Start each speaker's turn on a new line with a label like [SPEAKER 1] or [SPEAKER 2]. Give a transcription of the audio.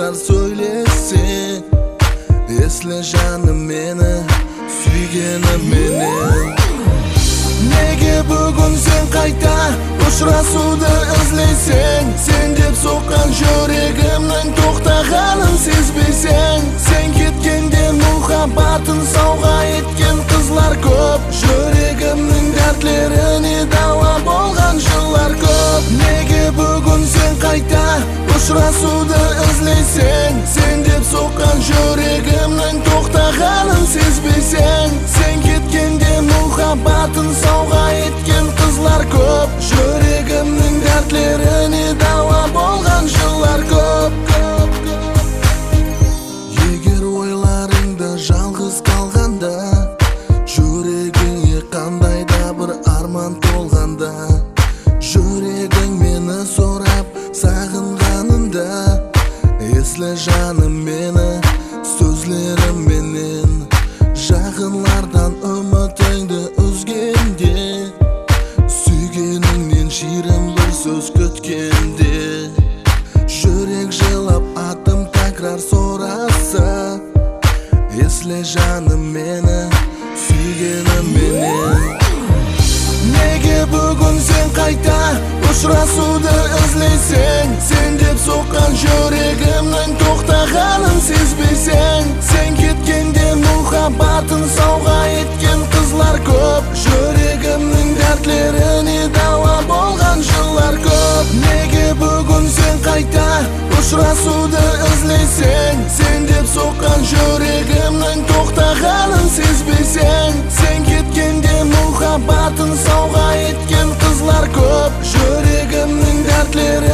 [SPEAKER 1] Қыздар сөйлесе, esle жаным мені сүйгеніменен. Неге бүгін сен қайта ұшырасуды іздейсің? Сен деп соққан жүрегімнің тоқтағанын сезбейсің. Сен кеткенде мұхаббатын сауға еткен қыздар көп. Жүрегімнің дәрттеріне дауа болған жылдар көп. Неге бүгін сен қайта ұшырасуды іздейсің? Сен деп соққан жүрегімнің тоқтағанын сезбейсің. Сен кеткенде мұхаббатын сауға еткен қыздар көп. Жүрегімнің дәрттеріне дауа болған жылдар көп. Егер ойларыңда жалғыз қалғанда, жүрегіңе қандай да бір арман толғанда, жүрегің мені сұрап сағынғанында, есте жаным мені сөздерімменен. Жақынлардан үмітіңді үзгенде, сүйгеніңнен ширин бір сөз күткенде, жүрек жылап атым тәкрар сораса, есте жаным мені сүйгеніменен. Неге бүгін сен қайта ұшырасуды іздейсің? Сен деп соққан жүрегімнің тоқтағанын сезбейсің. Сен кеткенде мұхаббатын сауға еткен қыздар көп. Жүрегімнің дәрттеріне дауа болған жылдар көп. Неге бүгін сен қайта ұшырасуды іздейсің? Сен деп соққан жүрегімнің тоқтағанын сезбейсің. Сен кеткенде мұхаббатын сауға еткен қыздар көп. Жүрегімнің дәрттеріне